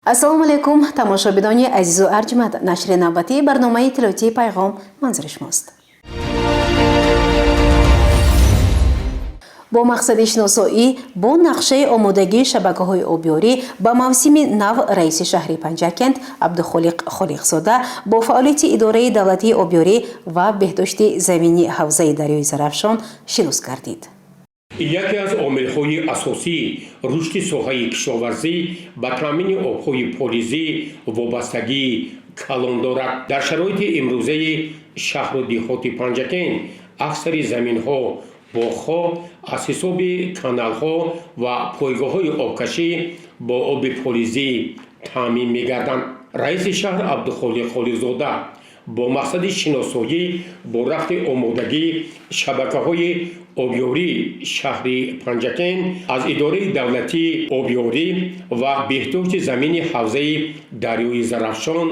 Ассалому алайкум, тамошобинони азизу арҷманд. Нашри навбатии барномаи иттилоотии «Пайғом» манзури шумост. Бо мақсади шиносоӣ бо нақшаи омодагии шабакаҳои обёрӣ ба мавсими нав, раиси шаҳри Панҷакент Абдухолиқ Холиқзода бо фаъолияти Идораи давлатии обёрӣ ва беҳдошти замини ҳавзаи дарёи Зарафшон шинос гардид. Яке аз омилҳои асосии рушди соҳаи кишоварзӣ ба таъмини обҳои полизӣ вобастагии калон дорад. Дар шароити имрӯзаи шаҳру деҳоти Панҷакент аксари заминҳо, боғҳо аз ҳисоби каналҳо ва пойгоҳҳои обкашӣ бо оби полизӣ таъмин мегарданд. Раиси шаҳр Абдухолиқ Холиқзода бо мақсади шиносоӣ бо рафти омодагии шабакаҳои обёрии шаҳри Панҷакент аз Идораи давлатии обёрӣ ва беҳдошти замини ҳавзаи дарёи Зарафшон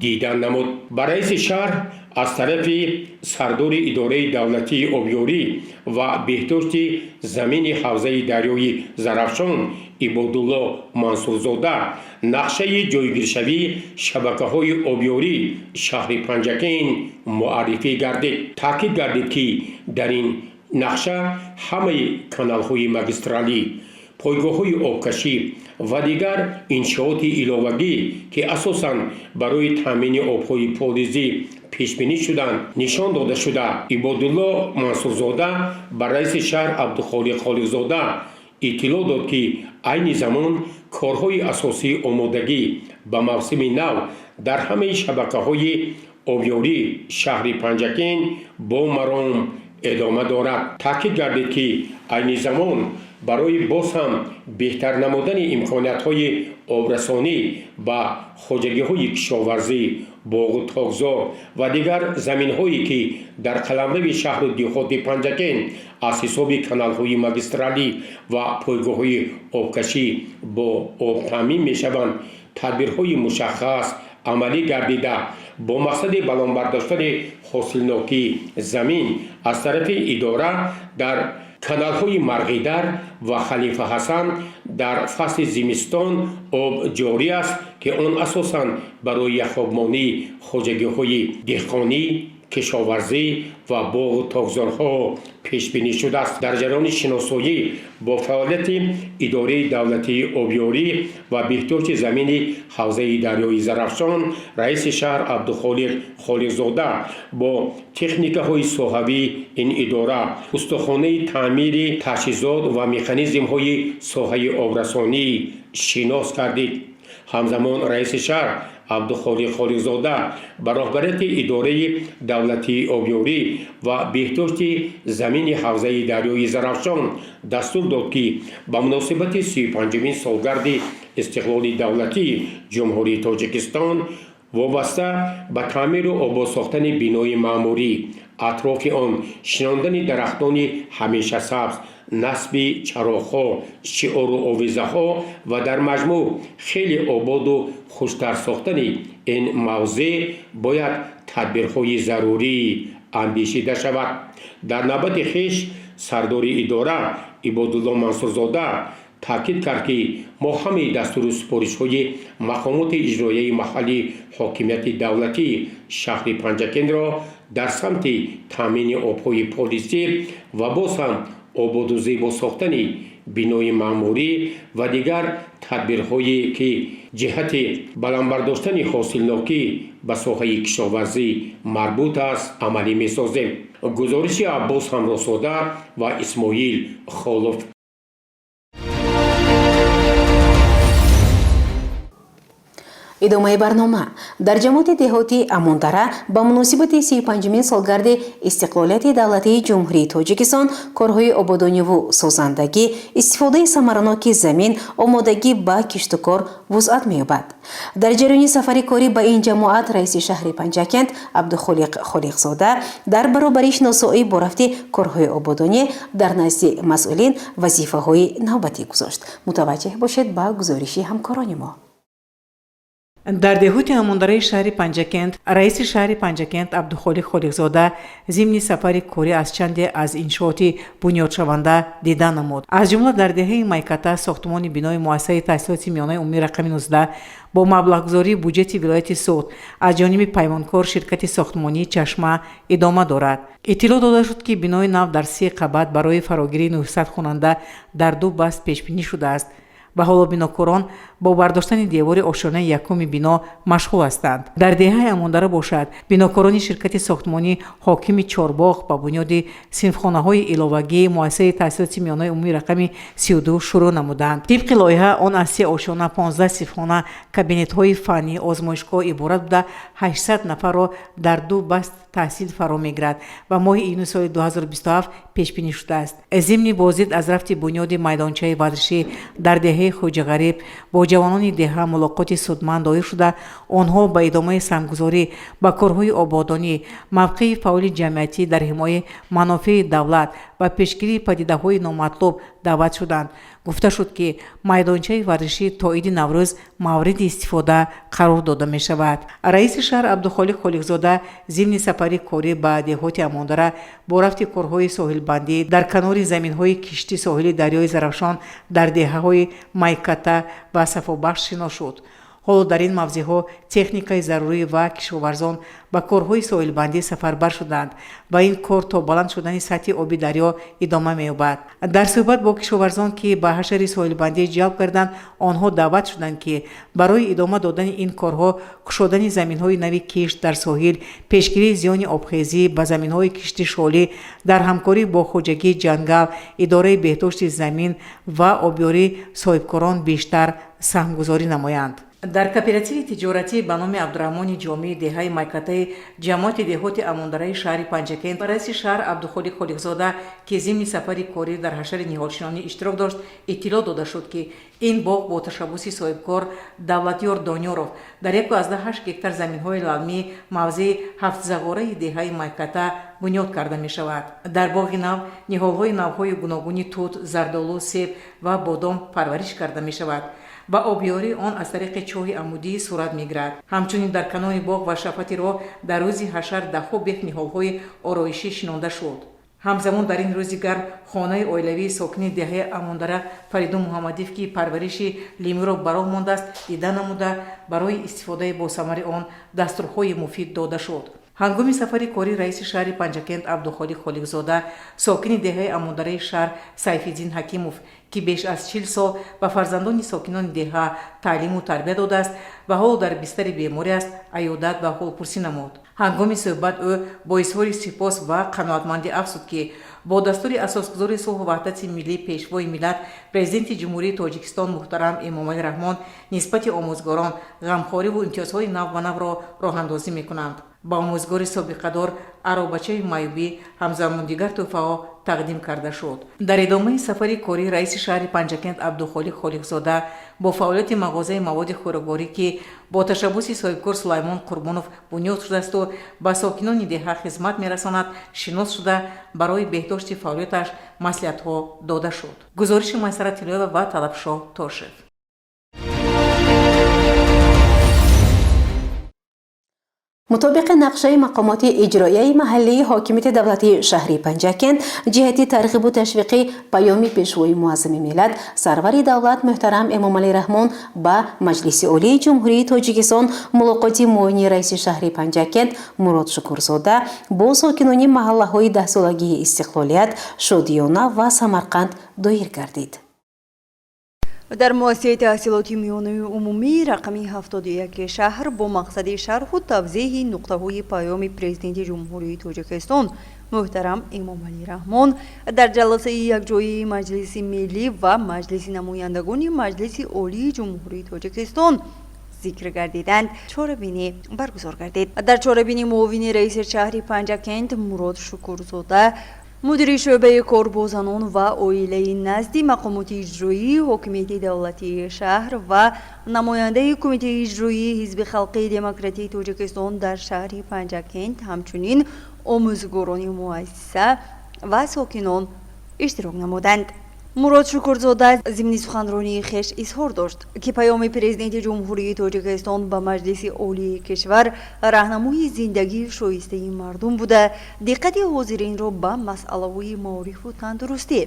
дидан намуд. Ба раиси шаҳр аз тарафи сардори Идораи давлатии обёрӣ ва беҳдошти замини ҳавзаи дарёи Зарафшон Ибодулло Мансурзода нақшаи ҷойгиршавии шабакаҳои обёрии шаҳри Панҷакент муаррифӣ гардид. Таъкид гардид, ки дар ин нақша ҳамаи каналҳои магистралӣ, пойгоҳҳои обкашӣ ва дигар иншооти иловагӣ, ки асосан барои таъмини обҳои полизӣ пешбинӣ шуданд, нишон дода шуда. Ибодулло Мансурзода ба раиси шаҳр Абдухолиқ Холиқзода иттилоъ дод, ки айни замон корҳои асосии омодагӣ ба мавсими нав дар ҳамаи шабакаҳои обёрии шаҳри Панҷакент бо маром эдома дорад. Таъкид гардид, ки айни замон барои боз ҳам беҳтар намудани имкониятҳои обрасонӣ ба хоҷагиҳои кишоварзӣ, боғу токзор ва дигар заминҳое, ки дар қаламрави шаҳру деҳоти Панҷакент аз ҳисоби каналҳои магистралӣ ва пойгоҳҳои обкашӣ бо об таъмин мешаванд, тадбирҳои мушаххас амалӣ гардида, бо мақсади баланд бардоштани ҳосилнокии замин аз тарафи идора дар каналҳои Марғидар ва Халифа Ҳасан дар фасли зимистон об ҷорӣ аст, ки он асосан барои яхобмонии хоҷагиҳои деҳқонӣ, кишоварзӣ ва боғу токзорҳо пешбинӣ шудааст. Дар ҷараёни шиносоӣ бо фаъолияти Идораи давлатии обёрӣ ва беҳдошти замини ҳавзаи дарёи Зарафшон раиси шаҳр Абдухолиқ Холиқзода бо техникаҳои соҳавии ин идора, устохонаи таъмири таҷҳизот ва механизмҳои соҳаи обрасонӣ шинос гардид. Ҳамзамон раиси шаҳр Абдухолиқ Холиқзода ба роҳбарияти Идораи давлатии обёрӣ ва беҳдошти замини ҳавзаи дарёи Зарафшон дастур дод, ки ба муносибати 35-умин солгарди истиқлоли давлатии Ҷумҳурии Тоҷикистон вобаста ба таъмиру обод сохтани бинои маъмурӣ, атрофи он шинондани дарахтони ҳамешасабз, насби чароғҳо, шиору овезаҳо ва дар маҷмӯъ хеле ободу хуштар сохтани ин мавзеъ бояд тадбирҳои зарурӣ андешида шавад. Дар навбати хеш сардори идора Ибодулло Мансурзода таъкид кард, ки мо ҳамаи дастуру супоришҳои мақомоти иҷроияи маҳаллии ҳокимияти давлатии шаҳри Панҷакентро дар самти таъмини обҳои полизӣ ва боз ҳам ободу зебо сохтани бинои маъмурӣ ва дигар тадбирҳое, ки ҷиҳати баланд бардоштани ҳосилнокӣ ба соҳаи кишоварзӣ марбут аст, амалӣ месозем. Гузориши Аббос Ҳамроҳзода ва Исмоил Холов. Идомаи барнома. Дар ҷамоати деҳотии Амондара ба муносибати 35-умин солгарди истиқлолияти давлатии Ҷумҳурии Тоҷикистон корҳои ободониву созандагӣ, истифодаи самараноки замин, омодагӣ ба киштукор вусъат меёбад. Дар ҷараёни сафари корӣ ба ин ҷамоат раиси шаҳри Панҷакент Абдухолиқ Холиқзода дар баробари шиносоӣ бо рафти корҳои ободонӣ дар назди масъулин вазифаҳои навбатӣ гузошт. Мутаваҷҷеҳ бошед ба гузориши ҳамкорони мо. Дар деҳоти Амондараи шаҳри Панҷакент раиси шаҳри Панҷакент Абдухолиқ Холиқзода зимни сафари корӣ аз чанде аз иншооти бунёдшаванда дида намуд. Аз ҷумла дар деҳаи Майката сохтмони бинои муассисаи таҳсилоти миёнаи умумии рақами 19 бо маблағгузории буҷети вилояти Суғд аз ҷониби паймонкор ширкати сохтмонии Чашма идома дорад. Иттилоъ дода шуд, ки бинои нав дар се қабат барои фарогирии 900 хонанда дар ду баст пешбинӣ шудааст ва ҳоло бинокорон бо бардоштани девори ошёнаи якуми бино машғул ҳастанд. Дар деҳаи Амондара бошад, бинокорони ширкати сохтмонӣ Ҳокими Чорбоғ ба бунёди синфхонаҳои иловагии муассисаи таҳсилоти миёнаи умумии рақами 32 шурӯъ намуданд. Тибқи лоиҳа, он аз се ошёна, 15 синфхона, кабинетҳои фаннӣ, озмоишгоҳ иборат буда, 800 нафарро дар ду баст таҳсил фаро мегирад ва моҳи июни соли 2027 пешбинӣ шудааст. Зимни боздид аз рафти бунёди майдончаи варзишӣ дар деҳаи Хоҷағариб бо ҷавонони деҳа мулоқоти судманд доир шуда, онҳо ба идомаи саҳмгузорӣ ба корҳои ободонӣ, мавқеи фаъоли ҷамъиятӣ дар ҳимояи манофеи давлат ва пешгирии падидаҳои номатлуб даъват шуданд. Гуфта шуд, ки майдончаи варзишӣ то иди Наврӯз мавриди истифода қарор дода мешавад. Раиси шаҳр Абдухолиқ Холиқзода зимни сафари корӣ ба деҳоти Амондара бо рафти корҳои соҳилбандӣ дар канори заминҳои кишти соҳили дарёи Зарафшон дар деҳаҳои Майката ва Сафобахш шинос шуд. Ҳоло дар ин мавзеъҳо техникаи зарурӣ ва кишоварзон ба корҳои соҳилбандӣ сафарбар шуданд ва ин кор то баланд шудани сатҳи оби дарё идома меёбад. Дар суҳбат бо кишоварзон, ки ба ҳашари соҳилбандӣ ҷалб карданд, онҳо даъват шуданд, ки барои идома додани ин корҳо, кушодани заминҳои нави кишт дар соҳил, пешгирии зиёни обхезӣ ба заминҳои кишти шолӣ, дар ҳамкорӣ бо хоҷагии ҷангал, идораи беҳдошти замин ва обёрӣ соҳибкорон бештар саҳмгузорӣ намоянд. Дар кооперативи тиҷоратӣ ба номи Абдураҳмони Ҷомии деҳаи Майкатаи ҷамоати деҳоти Амондараи шаҳри Панҷакент раиси шаҳр Абдухолиқ Холиқзода, ки зимни сафари корӣ дар ҳашари ниҳолшинонӣ иштирок дошт, иттилоъ дода шуд, ки ин боғ бо ташаббуси соҳибкор Давлатёр Дониёров дар 1,8 гектар заминҳои лалмии мавзеи Ҳафтзағораи деҳаи Майката бунёд карда мешавад. Дар боғи нав ниҳолҳои навъҳои гуногуни тут, зардолу, себ ва бодом парвариш карда мешавад ва обёрии он аз тариқи чоҳи амудӣ сурат мегирад. Ҳамчунин дар канори боғ ва шафати роҳ дар рӯзи ҳашар даҳҳо бех ниҳолҳои ороишӣ шинонда шуд. Ҳамзамон дар ин рӯзи гарм хонаи оилавии сокини деҳаи Амондара Фаридун Муҳаммадиев, ки парвариши лимӯро ба роҳ мондааст, дида намуда, барои истифодаи босамари он дастурҳои муфид дода шуд. Ҳангоми сафари корӣ раиси шаҳри Панҷакент Абдухолиқ Холиқзода сокини деҳаи Амондараи шаҳр Сайфиддин Ҳакимов, ки беш аз 40 сол ба фарзандони сокинони деҳа таълиму тарбия додааст ва ҳоло дар бистари беморӣ аст, аёдат ва ҳолпурсӣ намуд. Ҳангоми суҳбат ӯ бо изҳори сипос ва қаноатмандӣ афзуд, ки бо дастури асосгузори сулҳу ваҳдати миллӣ, Пешвои миллат, Президенти Ҷумҳурии Тоҷикистон муҳтарам Эмомалӣ Раҳмон нисбати омӯзгорон ғамхориву имтиёзҳои навбанавро роҳандозӣ мекунанд. Ба омӯзгори собиқадор аробачаи маъюбӣ, ҳамзамон дигар тӯҳфаҳо тақдим карда шуд. Дар идомаи сафари корӣ раиси шаҳри Панҷакент Абдухолиқ Холиқзода бо фаъолияти мағозаи маводи хӯрокворӣ, ки бо ташаббуси соҳибкор Сулаймон Қурбонов бунёд шудаасту ба сокинони деҳа хизмат мерасонад, шинос шуда, барои беҳдошти фаъолияташ маслиҳатҳо дода шуд. Гузориши Майсара Тиллоева ва Талабшоҳ Тошев. Мутобиқи нақшаи мақомоти иҷроияи маҳаллии ҳокимияти давлатии шаҳри Панҷакент ҷиҳати тарғибу ташвиқи паёми Пешвои муаззами миллат, сарвари давлат муҳтарам Эмомалӣ Раҳмон ба Маҷлиси Олии Ҷумҳурии Тоҷикистон мулоқоти муовини раиси шаҳри Панҷакент Мурод Шукурзода бо сокинони маҳаллаҳои даҳсолагии истиқлолият, Шодиёна ва Самарқанд доир гардид. Дар муассисаи таҳсилоти миёнаи умумии рақами 71 шаҳр бо мақсади шарҳу тавзеҳи нуқтаҳои паёми Президенти Ҷумҳурии Тоҷикистон муҳтарам Эмомалӣ Раҳмон дар ҷаласаи якҷояи Маҷлиси Миллӣ ва Маҷлиси Намояндагони Маҷлиси Олии Ҷумҳурии Тоҷикистон зикр гардиданд, чорабинӣ баргузор гардид. Дар чорабинӣ муовини раиси шаҳри Панҷакент Мурод Шукурзода, мудири шӯъбаи кор бо занон ва оилаи назди мақомоти иҷроии ҳокимияти давлатии шаҳр ва намояндаи Кумитаи иҷроии Ҳизби халқии демократии Тоҷикистон дар шаҳри Панҷакент, ҳамчунин омӯзгорони муассиса ва сокинон иштирок намуданд. Мурод Шукурзода зимни суханронии хеш изҳор дошт, ки паёми Президенти Ҷумҳурии Тоҷикистон ба Маҷлиси Олии кишвар раҳнамои зиндагии шоистаи мардум буда, диққати ҳозиринро ба масъалаҳои маорифу тандурустӣ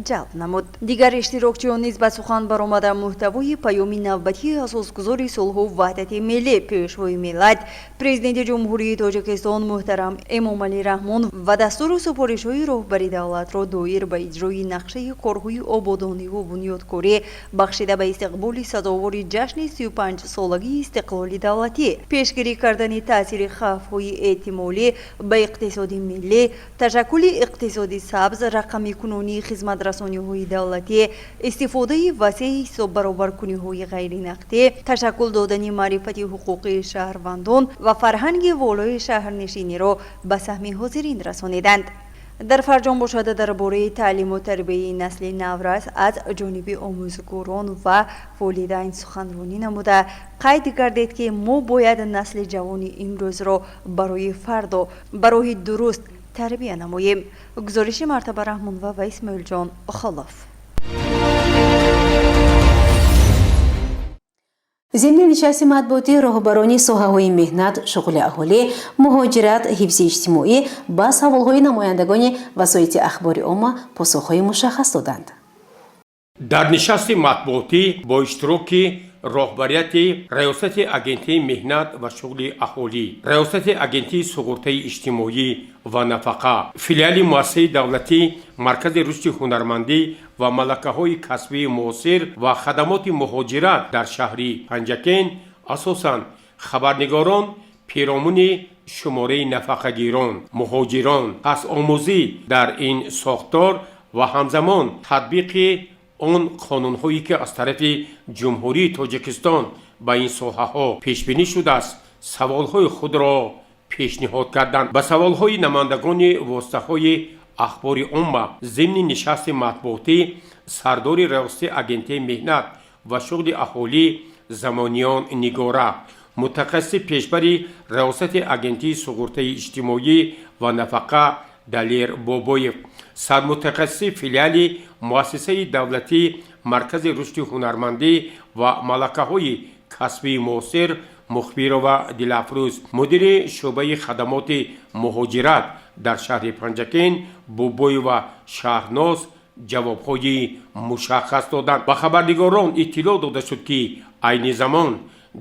ҷалб намуд. Дигар иштирокчиён низ ба сухан баромада, муҳтавои паёми навбатии асосгузори сулҳу ваҳдати миллӣ, Пешвои миллат, Президенти Ҷумҳурии Тоҷикистон муҳтарам Эмомалӣ Раҳмон ва дастуру супоришҳои роҳбари давлатро доир ба иҷрои нақшаи корҳои ободониву бунёдкорӣ, бахшида ба истиқболи сазовори ҷашни 35-солагии истиқлоли давлатӣ, пешгирӣ кардани таъсири хавфҳои эҳтимолӣ ба иқтисоди миллӣ, ташаккули иқтисоди сабз, рақамикунонии хизматрасониҳои давлатӣ, истифодаи васеи ҳисоббаробаркуниҳои ғайринақдӣ, ташаккул додани маърифати ҳуқуқии шаҳрвандон ва фарҳанги волои шаҳрнишиниро ба саҳми ҳозирин расониданд. Дар фарҷом бошада, дар бораи таълиму тарбияи насли наврас аз ҷониби омӯзгорон ва волидайн суханронӣ намуда, қайд гардид, ки мо бояд насли ҷавони имрӯзро барои фардо ба роҳи дуруст тарбия намоем. Гузориши Мартаба Раҳмонова ва Исмоилҷон Холов. Зимни нишасти матбуотӣ роҳбарони соҳаҳои меҳнат, шуғли аҳолӣ, муҳоҷират, ҳифзи иҷтимоӣ ба саволҳои намояндагони васоити ахбори омма посухҳои мушаххас доданд. Дар нишасти матбуотӣ бо иштироки роҳбарияти Раёсати Агентии меҳнат ва шуғли аҳолӣ, Раёсати Агентии суғуртаи иҷтимоӣ ва нафақа, филиали муассисаи давлатӣ Маркази рушди ҳунармандӣ ва малакаҳои касбии муосир ва хадамоти муҳоҷират дар шаҳри Панҷакент, асосан хабарнигорон перомуни шумораи нафақагирон, муҳоҷирон, пасомӯзӣ дар ин сохтор ва ҳамзамон татбиқи он қонунҳое, ки аз тарафи Ҷумҳурии Тоҷикистон ба ин соҳаҳо пешбинӣ шудааст, саволҳои худро пешниҳод карданд. Ба саволҳои намояндагони воситаҳои ахбори омма зимни нишасти матбуотӣ сардори Раёсати Агентии меҳнат ва шуғли аҳолӣ Замониён Нигора, мутахассиси пешбари Раёсати Агентии суғуртаи иҷтимоӣ ва нафақа Далер Бобоев, сармутахассиси филиали муассисаи давлатии Маркази рушди ҳунармандӣ ва малакаҳои касбии муосир Мухбирова Дилафрӯз, мудири шӯъбаи хадамоти муҳоҷират дар шаҳри Панҷакент Бобоева Шаҳрноз ҷавобҳои мушаххас доданд. Ба хабарнигорон иттилоъ дода шуд, ки айни замон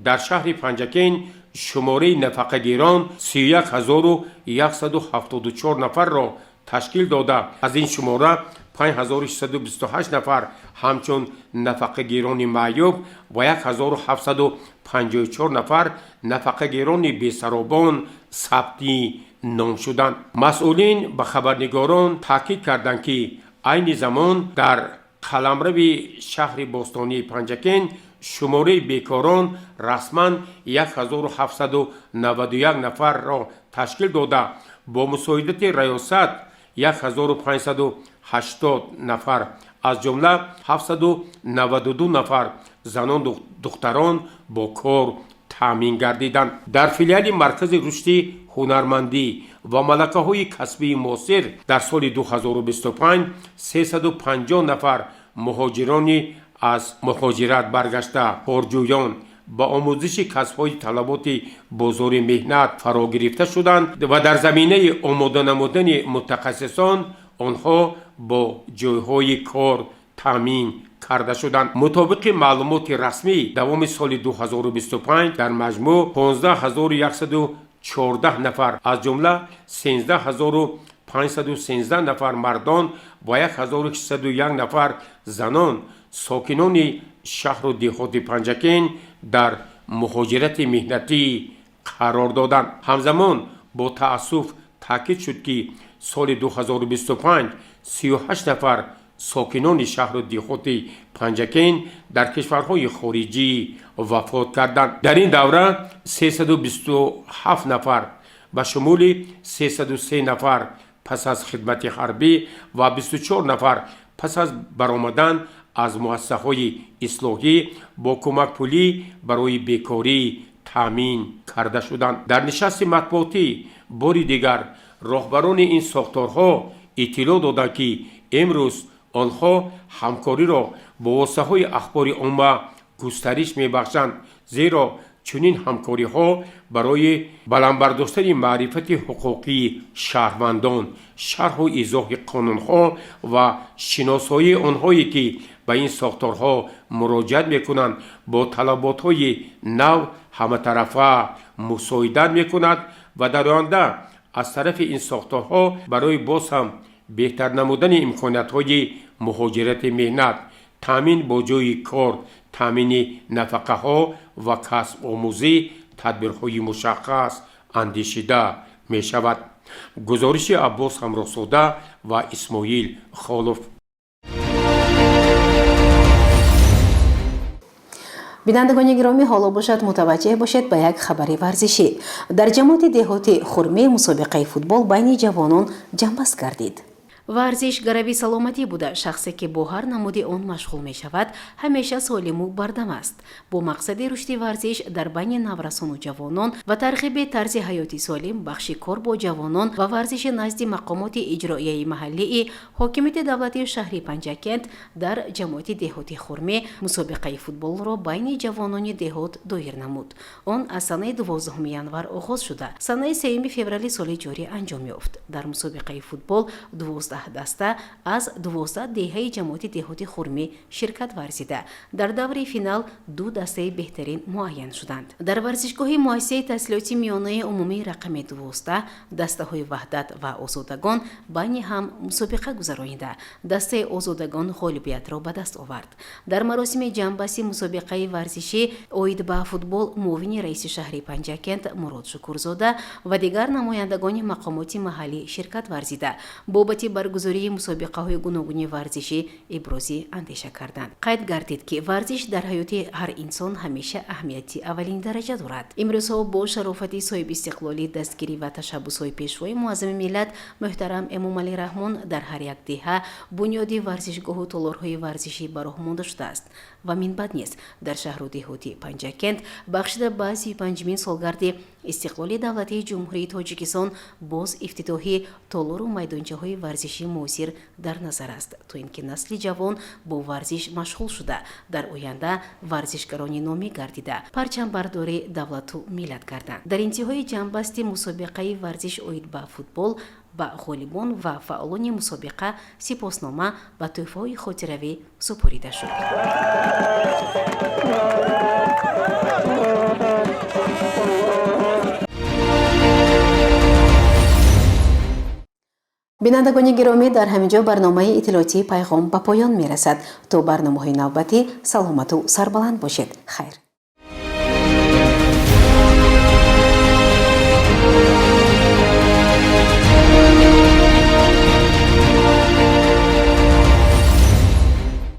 дар шаҳри Панҷакент шумораи нафақагирон 31 174 нафарро ташкил дода, аз ин шумора 5628 нафар ҳамчун нафақагирони маъюб ва 1754 нафар нафақагирони бесаробон сабти ном шуданд. Масъулин ба хабарнигорон таъкид карданд, ки айни замон дар қаламрави шаҳри бостонии Панҷакент шумораи бекорон расман 1791 нафарро ташкил дода, бо мусоидати раёсат 1580 нафар, аз ҷумла 792 нафар занон, духтарон бо кор таъмин гардиданд. Дар филиали Маркази рушди ҳунармандӣ ва малакаҳои касбии муосир дар соли 2025 350 нафар муҳоҷирони аз муҳоҷират баргашта, корҷӯён ба омӯзиши касбҳои талаботи бозори меҳнат фаро гирифта шуданд ва дар заминаи омода намудани мутахассисон онҳо бо ҷойҳои кор таъмин карда шуданд. Мутобиқи маълумоти расмӣ, давоми соли 2025 дар маҷмӯъ 15 114 нафар, аз ҷумла 13 513 нафар мардон ва 1601 нафар занон, сокинони шаҳру деҳоти Панҷакент дар муҳоҷирати меҳнатӣ қарор доданд. Ҳамзамон бо таассуф таъкид шуд, ки соли 2025 38 нафар сокинони шаҳру деҳоти Панҷакент дар кишварҳои хориҷӣ вафот карданд. Дар ин давра 327 нафар, ба шумули 303 нафар пас аз хидмати ҳарбӣ ва 24 нафар пас аз баромадан аз муассисаҳои ислоҳӣ, бо кӯмакпулӣ барои бекорӣ таъмин карда шуданд. Дар нишасти матбуотӣ бори дигар роҳбарони ин сохторҳо иттилоъ доданд, ки имрӯз Онҳо ҳамкориро бо воситаҳои ахбори омма густариш мебахшанд, зеро чунин ҳамкориҳо барои баландбардоштани маърифати ҳуқуқии шаҳрвандон, шарҳу изоҳи қонунҳо ва шиносоии онҳое, ки ба ин сохторҳо муроҷиат мекунанд, бо талаботҳои нав ҳаматарафа мусоидат мекунад ва дар оянда аз тарафи ин сохторҳо барои боз ҳам беҳтар намудани имкониятҳои муҳоҷирати меҳнат, таъмин бо ҷойи кор, таъмини нафақаҳо ва касбомӯзӣ тадбирҳои мушаххас андешида мешавад. Гузориши Аббос Ҳамроҳзода ва Исмоил Холов. Бинандагони гиромӣ, ҳоло бошад, мутаваҷҷеҳ бошед ба як хабари варзишӣ. Дар ҷамоати деҳоти Хурме мусобиқаи футбол байни ҷавонон ҷамъбаст гардид. Варзиш гарави саломатӣ буда, шахсе ки бо ҳар намуди он машғул мешавад, ҳамеша солиму бардам аст. Бо мақсади рушди варзиш дар байни наврасону ҷавонон ва тарғиби тарзи ҳаёти солим, бахши кор бо ҷавонон ва варзиши назди мақомоти иҷроияи маҳаллии ҳокимияти давлатии шаҳри Панҷакент дар ҷамоати деҳоти Хурме мусобиқаи футболро байни ҷавонони деҳот доир намуд. Он аз санаи 12 январ оғоз шуда, санаи 3 феврали соли ҷорӣ анҷом ёфт. Дар мусобиқаи футбол 12 даста аз 12 деҳаи ҷамоати деҳоти Хурмӣ ширкат варзида, дар даври финал ду дастаи беҳтарин муайян шуданд. Дар варзишгоҳи муассисаи таҳсилоти миёнаи умумии рақами 12 дастаҳои Ваҳдат ва Озодагон байни ҳам мусобиқа гузаронида, дастаи Озодагон ғолибиятро ба даст овард. Дар маросими ҷамъбасти мусобиқаи варзишӣ оид ба футбол муовини раиси шаҳри Панҷакент Мурод Шукурзода ва дигар намояндагони мақомоти маҳаллӣ ширкат варзида, бобати баргузории мусобиқаҳои гуногуни варзишӣ ибрози андеша карданд. Қайд гардид, ки варзиш дар ҳаёти ҳар инсон ҳамеша аҳамияти аввалин дараҷа дорад. Имрӯзҳо бо шарофати соҳибистиқлолӣ, дастгирӣ ва ташаббусҳои Пешвои муаззами миллат муҳтарам Эмомалӣ Раҳмон дар ҳар як деҳа бунёди варзишгоҳу толорҳои варзишӣ ба роҳ монда шудааст ва минбаъд низ дар шаҳру деҳоти Панҷакент, бахшида ба 35-мин солгарди истиқлоли давлатии Ҷумҳурии Тоҷикистон, боз ифтитоҳи толору майдончаҳои варзишӣ муосир дар назар аст, то ин ки насли ҷавон бо варзиш машғул шуда, дар оянда варзишгарони номӣ гардида, парчамбардори давлату миллат гарданд. Дар интиҳои ҷамъбасти мусобиқаи варзиш оид ба футбол ба ғолибон ва фаъолони мусобиқа сипоснома ва тӯҳфаҳои хотиравӣ супорида шуд. Бинандагони гиромӣ, дар ҳамин ҷо барномаи иттилоотии Пайғом ба поён мерасад. То барномаҳои навбатӣ саломату сарбаланд бошед. Хайр.